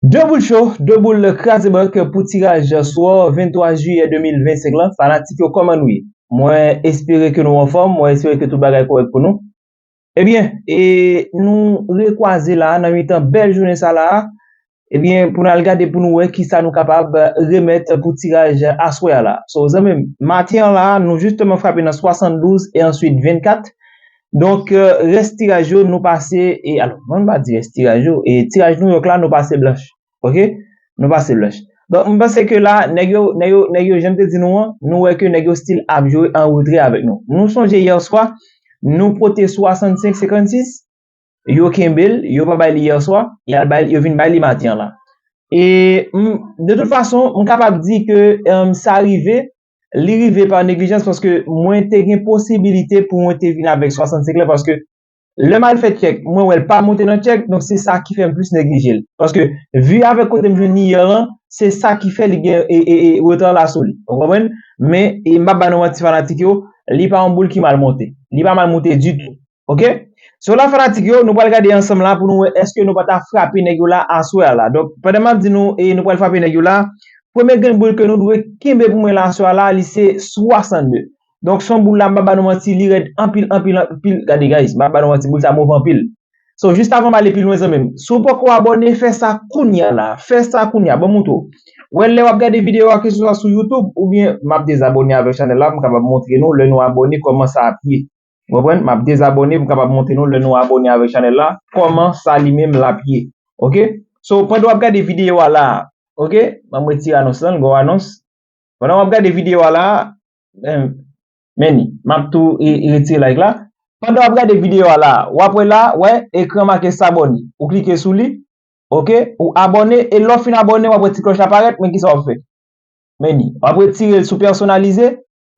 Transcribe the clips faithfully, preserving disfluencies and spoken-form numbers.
De boul cho, de boul kraze bank pou tiraj swè venntwa jiyè de mil vennsenk lan. Fanatik yo, kòman nou ye? Mwen espere ke nou anfòm, mwen espere ke tout bagay kòrèk pou nou. Ebyen, e nou rekwaze la nan mitan bèl jounen sa la. Ebyen, pou n al gade pou nou wè kisa nou kapab remèt pou tiraj aswè a la. So, zanmi m, maten an la, nou jisteman frape nan swasanndouz e answit vennkat. Donk, euh, rès tiraj yo, nou pase, e alò, mwen pa di rès tiraj yo, e tiraj Nouyòk la, nou pase blanch. Oke? Nou pase blanch. Donk, m panse ke la, nèg yo, nèg yo, nèg yo, jan m te di nou an, nou wè ke nèg yo still ap jwe an retrè avèk nou. Nou sonje yè swa, nou pote swasannsenk senkannsis, yo kenbe l, yo pa bay li yè swa, y al bay, yo vin bay li maten an la. E, m, de tout fason, m kapab di ke, em, sa rive, li rive pa neglijans paske mwen te gen posibilite pou mwen te vin avèk swasannsenk lan paske lè m al fè tchèk, mwen wè l pa monte nan tchèk, donk se sa ki fè m plis neglije l. Paske vi avèk kote m jwenn li yè lan, se sa ki fè li gen e, e, e, reta la sou li. Ou konprann? Men, e m p ap ba nou manti fanatik yo, li pa yon boul ki mal monte. Li pa mal monte ditou. Oke? So la fanatik yo, nou pral gade ansanm la pou nou wè èske nou pa ta frape nèg yo la aswè a la. Donk, pandan m ap di nou, e nou pral frape nèg yo la, premye grenn boul ke nou dwe kenbe pou mwen la aswè a la, li se swasannde. Donk, son boul la, m pa ba nou manti, li rèd anpil, anpil, anpil. Gade, guys, m pa ba nou manti, boul sa move anpil. So, jis avan m ale pi lwen, zanmi m, si w poko abòne, fè sa kounye a la. Fè sa kounye a. Ban m montre w. Wè, lè w ap gade videyo a, keseswa sou YouTube, oubyen m ap dezabòne avèk chanèl la, pou m kapab montre nou, lè nou abòne, kòman sa ap ye. Ou konprann? M ap dezabòne pou m kapab montre nou lè nou abòne avèk chanèl la, kòman sa li menm l ap ye. Oke? So, pandan w ap gade videyo a la, oke? Ban m retire anons lan, l gen yon anons. Pandan w ap gade videyo a la, men, men ni, m ap tou e, e retire like la. Pandan w ap gade videyo a la, w ap wè la, wè, ekran make s'abonner. Ou klike sou li, oke? Ou abòne, e lè w fin abòne, w ap wè ti klòch la parèt, men kisa w ap fè? Men ni. W ap retire l sou pèsonalize,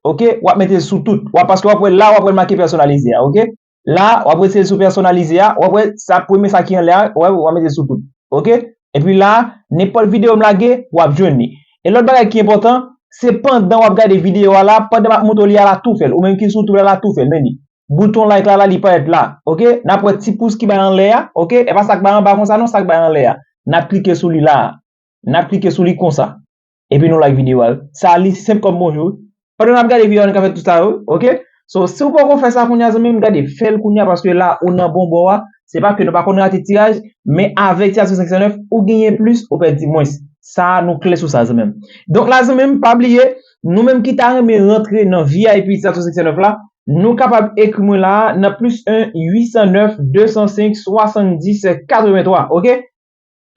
oke? W ap mete l sou tout. W ap, paske w ap wè la, w ap wè l make pèsonalize a, oke? La, w ap retire l sou pèsonalize a, w ap wè sa, premye sa ki anlè a, w ap, w ap mete l sou tout, oke? Epi la, nenpòt videyo m lage, w ap jwenn li. E lòt bagay ki enpòtan, se pandan w ap gade videyo a la, pandan m ap montre w li a la, tou fè l. Ou menm ki sou YouTube la, la, tou fè l, men ni. Bouton like la, la, li parèt la, oke? N ap wè ti pous ki bay anlè a, oke? E pa sa k bay anba konsa non, sa k bay anlè a. N ap klike sou li la. N ap klike sou li konsa. Epi nou like videyo a. Sa li senp kòm bonjou. Pandan n ap gade videyo a, nou ka fè tout sa yo, oke? So, si w poko fè sa kounye a, zanmi m, gade, fè l kounye a, paske la, ou nan bon bò a. Se pa ke nou pa konn rate tiraj, men avèk Tiraj Sou Senk San Nèf, ou genyen plis, ou pèdi mwens. Sa, nou klè sou sa, zanmi m. Donk la, zanmi m, pa bliye, nou menm ki ta renmen rantre nan V I P Tiraj Sou Senk San Nèf la, nou kapab ekri mwen la, nan plis en, uit san nèf, de san senk, swasanndis, katrevenntwa, oke?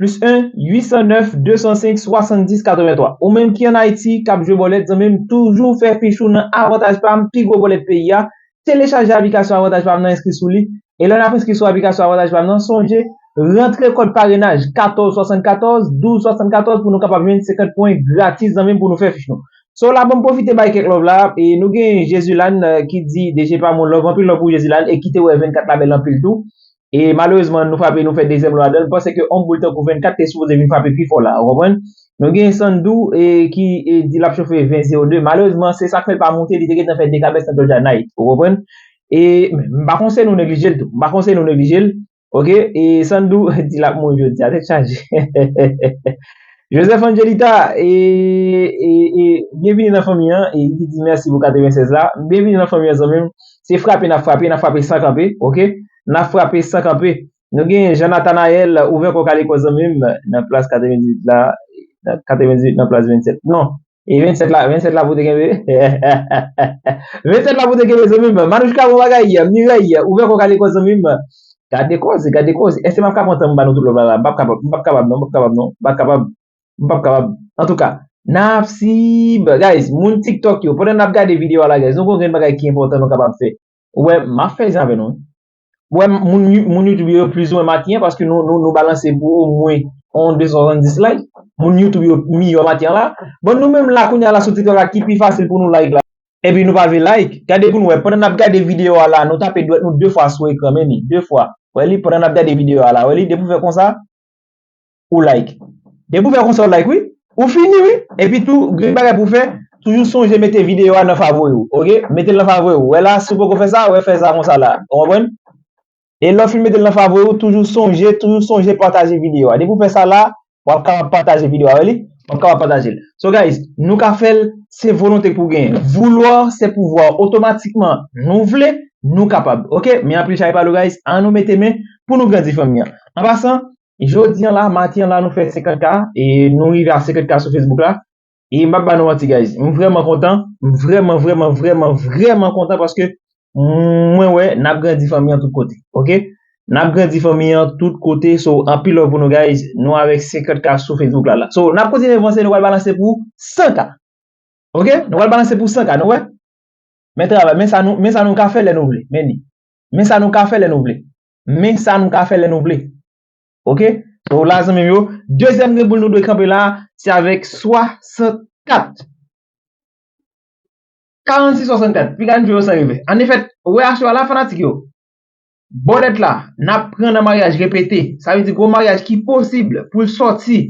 Plis en, uit san nèf, de san senk, swasanndis, katrevenntwa. Ou menm ki ann Ayiti, k ap jwe bòlèt, zanmi m, toujou fè fich ou nan Avantaj Pam, pi gwo bòlèt peyi a. Telechaje aplikasyon Avantaj Pam nan, enskri sou li. E lè n ap enskri sou aplikasyon Avantaj Pam nan, sonje, rantre kòd parenaj katòz swasannkatòz, douz swasannkatòz pou nou kapab jwenn senkant pwen gratis, zanmi m, pou nou fè fich nou. So la, ban m pwofite bay kèk love la. E nou gen Jezilan, eh, ki di, D J Pam, yon love, anpil love pou Jezilan, e ki te wè vennkat la bèl anpil tou. E malerezman, nou frape, nou fè dezyèm lò ladan l. M panse ke yon boul tankou vennkat te sipoze vin frape pi fò la, ou konprann? Nou gen Sandou, e, ki, e, di l ap chofe ven zewo de. Malerezman, se sa k fè l pa monte, li te gentan fè de kabès nan Georgia Knight, ou konprann? E, men, m pa konseye nou neglije l tou. M pa konseye nou neglije l, oke? E Sandou di l ap mouri jodi a, tèt chaje. Joseph Angelita, e, e, e, byenvini nan fanmi an, e li di mèsi pou katrevennsèz la. Byenvini nan fanmi an, zanmi m. Se frape n ap frape, n ap frape san kanpe, oke? N ap frape san kanpe. Nou gen Jean Nathanaël, ouvè kò w kale kò zanmi m, nan plas katrevendizuit la, nan katrevendizuit nan plas vennsèt. Non, e vennsèt la, vennsèt la pou te kenbe. Vennsèt la pou te kenbe zanmi m. Manouchka bon bagay, Mireille, ouvè kò w kale kò zanmi m. Gade koze, gade koze. Èske m ap ka pran tan m ba nou tout love la? M p ap kapab, m p ap kapab non, m p ap kapab non, m p ap kapab. M p ap kapab. Antouka, n ap sib, guys, moun TikTok yo, pandan n ap gade videyo a la, guys, nou gen yon grenn bagay ki enpòtan nou kapab fè. Ou wè, m ap fè jan avè nou. Ou wè, moun, You- moun YouTube yo plizoumwen makiyen paske nou, nou, nou balanse pou omwen yon de san swasanndis like. Moun YouTube yo miyò maten an la. Bon, nou menm la, kounye a la, sou TikTok la, ki pi fasil pou nou like la. Epi nou pa vle like. Gade pou nou wè, pandan n ap gade videyo a la, nou tape dwèt nou de fwa sou ekran, men ni, de fwa. Wè li, pandan n ap gade videyo a la, wè li, depi w fè konsa, ou like. Depi w fè konsa, ou like, wi. Ou fini, wi. Epi tou, gen bagay pou w fè, toujou sonje mete videyo a nan favori w, oke? Mete l nan favori w. Wè la, si w poko fè sa, wè, fè sa konsa la. Ou konprann? E lè w fin mete l nan favori w, toujou sonje, toujou sonje pataje videyo a. Depi w fè sa la, w ap kapab pataje videyo a avè li, w ap kapab pataje l. So guys, nou ka fè l, se volonte pou genyen. Vouloir, c'est pouvoir. Otomatikman, nou vle, nou kapab. Ok? Men anpil chay pa dlo guys, an nou mete men pou nou grandi fanmi an. An pasan, jodi an la, maten an la, nou fè senkant K, e nou rive a senkant K sou Facebook la. E m p ap ba nou manti, guys. M vrèman kontan. M vrèman, vrèman, vrèman, vrèman kontan paske mwen wè n ap grandi fanmi an tout kote. Ok? N ap grandi fanmi an tout kote. So, anpil love pou nou, guys. Nou avèk senkant K sou Facebook la, la. So, n ap kontinye vanse, nou pral balanse pou san K. Ok? Nou pral balanse pou san K, nou wè? Men travay, men sa nou, men sa nou ka fè lè nou vle. Men li. Men sa nou ka fè lè nou vle. Men sa nou ka fè lè nou vle. Ok? So la, zanmi m yo, dezyèm grenn boul nou dwe kanpe la, se avèk swasannkat. Karannsis swasannkat. Piga n jwe yo san rive. An efèt, wè aswè a la, fanatik yo. Bòlèt la, n ap pran nan maryaj repete. Sa vle di gwo maryaj ki posib pou l sòti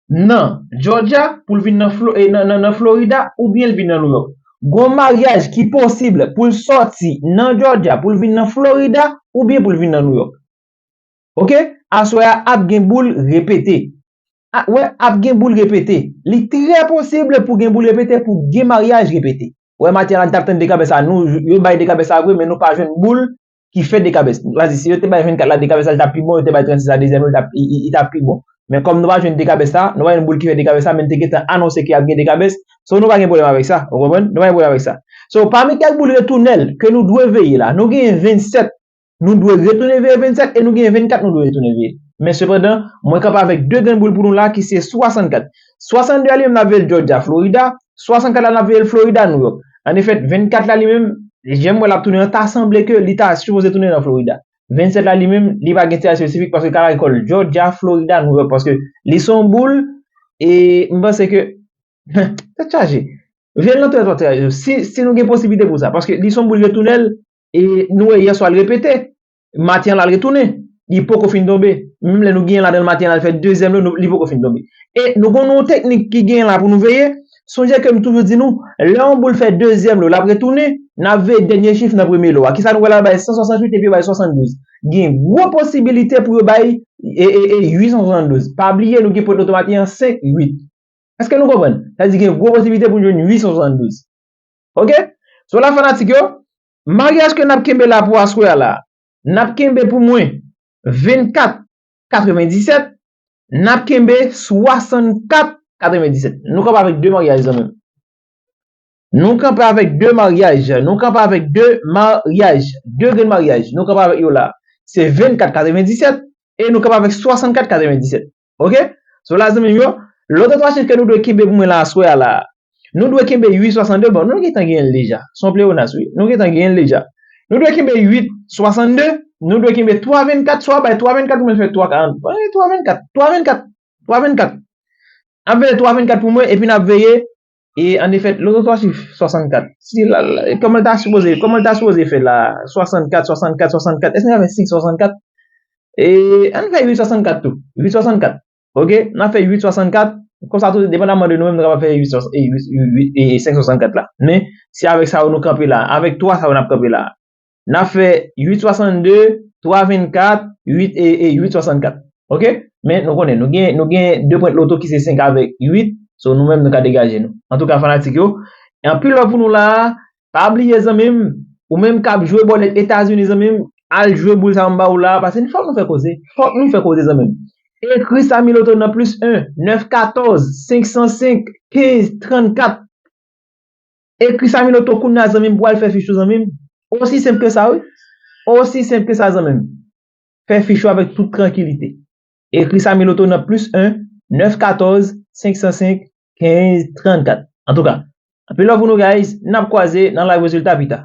nan Georgia pou l vin nan, Flo, e, nan, nan, nan Florida oubyen l vin nan New York. Gwo maryaj ki posib pou l sòti nan Georgia pou l vin nan Florida oubyen pou l vin nan New York. Ok? Aswè a ap gen boul repete. A, wè, ap gen boul repete. Li trè posib pou gen boul repete, pou gen maryaj repete. Wè, maten an la, n t ap tann dekabès sa. Nou, yo bay dekabès sa vre, men nou pa jwenn boul ki fè dekabès. Vadi, si yo te bay vennkat la dekabès la, li t ap pi bon, yo te bay trannsis la dezyèm yo, li t ap, li, li, li t ap pi bon. Men kòm nou pa jwenn dekabès sa, nou pa jwenn boul ki fè dekabès sa, men n te gentan anonse ke ap gen dekabès. So, nou pa gen pwoblèm avèk sa, ou konprann? Nou pa gen pwoblèm avèk sa. So, pami kèk boul retounen ke nou dwe veye la, nou genyen vennsèt, nou dwe retounen veye vennsèt, e nou genyen vennkat, nou dwe retounen veye. Men sepandan, mwen kanpe avèk de grenn boul pou nou la, ki se swasannkat. Swasannde a li menm, n ap veye l Georgia, Florida. Swasannkat la, n ap veye l Florida, New York. An efèt, vennkat la li menm, jan m wè l ap tounen an, ta sanble ke li ta sipoze tounen nan Florida. Vennsèt la li menm, li pa gen tèritwa espesifik paske l ka lakòl Georgia, Florida, New York, paske li se yon boul, e m panse ke, tèt chaje. Veye l nan trè, trè, trè, si, si nou gen posiblite pou sa, paske li se yon boul retounen, e nou wè yè swa l repete, maten an la l retounen, li poko fin tonbe. Menm lè nou genyen ladan l maten an la, l fè dezyèm lo, nou, li poko fin tonbe. E nou konn yon teknik ki genyen la pou nou veye. Sonje ke m toujou di nou, lè yon boul fè dezyèm lo, l ap retounen, n ap veye dènye chif nan premye lo a. Kisa nou wè la, bay san swasanntuit epi yo bay swasanndouz. Gen gwo posibilite pou yo bay, e, e, e, uit san swasanndouz. Pa bliye, nou gen pwent loto maten an, senk, uit. Èske nou konprann? Sa vle di gen gwo posiblite pou n jwenn uit san swasanndouz. Ok? So la, fanatik yo, maryaj ke n ap kenbe la pou aswè a la, n ap kenbe pou mwen vennkat katrevendisèt, n ap kenbe swasannkat katrevendisèt. Nou kanpe avèk de maryaj, zanmi m. Nou kanpe avèk de maryaj. Nou kanpe avèk de maryaj. De grenn maryaj. Nou kanpe avèk yo la. Se vennkat katrevendisèt e nou kanpe avèk swasannkat katrevendisèt. Ok? So la, zanmi m yo, lòt twa chif ke nou dwe kenbe pou mwen la aswè a la. Nou dwe kenbe uit swasannde, bon, nou gentan genyen l deja. Se yon pleyonas, wi. Nou gentan genyen l deja. Nou dwe kenbe uit swasannde, nou dwe kenbe twa vennkat, swa bay twa vennkat pou mwen fè twa karant. Bay twa vennkat, twa vennkat, twa vennkat. N ap veye twa vennkat pou mwen, epi n ap veye, e an efèt, lòt twa chif, swasannkat. Si la, la, kòman l ta sipoze, kòman l ta sipoze fè la? Swasannkat, swasannkat, swasannkat. Èske n ka fè senk swasannkat? E, ann fè uit swasannkat tou. Uit swasannkat. Ok? N ap fè uit swasannkat. Konsa tou, depandamman de nou menm, nou kapab fè uit swasannkat, e, uit, uit, uit, e, senk swasannkat la. Men, se avèk sa yo nou kanpe la. Avèk twa sa yo n ap kanpe la. N ap fè uit swasannde, twa vennkat, uit, e, e, uit swasannkat. Ok? Men, nou konnen, nou gen, nou gen de pwent loto ki se senk avèk uit. So, nou menm, nou ka degaje nou. Antouka, fanatik yo, anpil love pou nou la. Pa bliye, zanmi m, ou menm k ap jwe bòlèt Etazini, zanmi m, al jwe boul sa m ba ou la, paske fòk nou fè koze. Fòk nou fè koze, zanmi m. Ekri Samy Loto nan plis en, nèf katòz, senk san senk, kenz trannkat. Ekri Samy Loto kounye a, zanmi m, pou al fè fich ou, zanmi m. Osi senp ke sa, wi. Osi senp ke sa, zanmi m. Fè fich ou avèk tout trankilite. Ekri Samy Loto nan plis en, nèf katòz, senk san senk, kenz trannkat. Antouka, anpil love pou nou, guys. N ap kwaze nan live rezilta pita.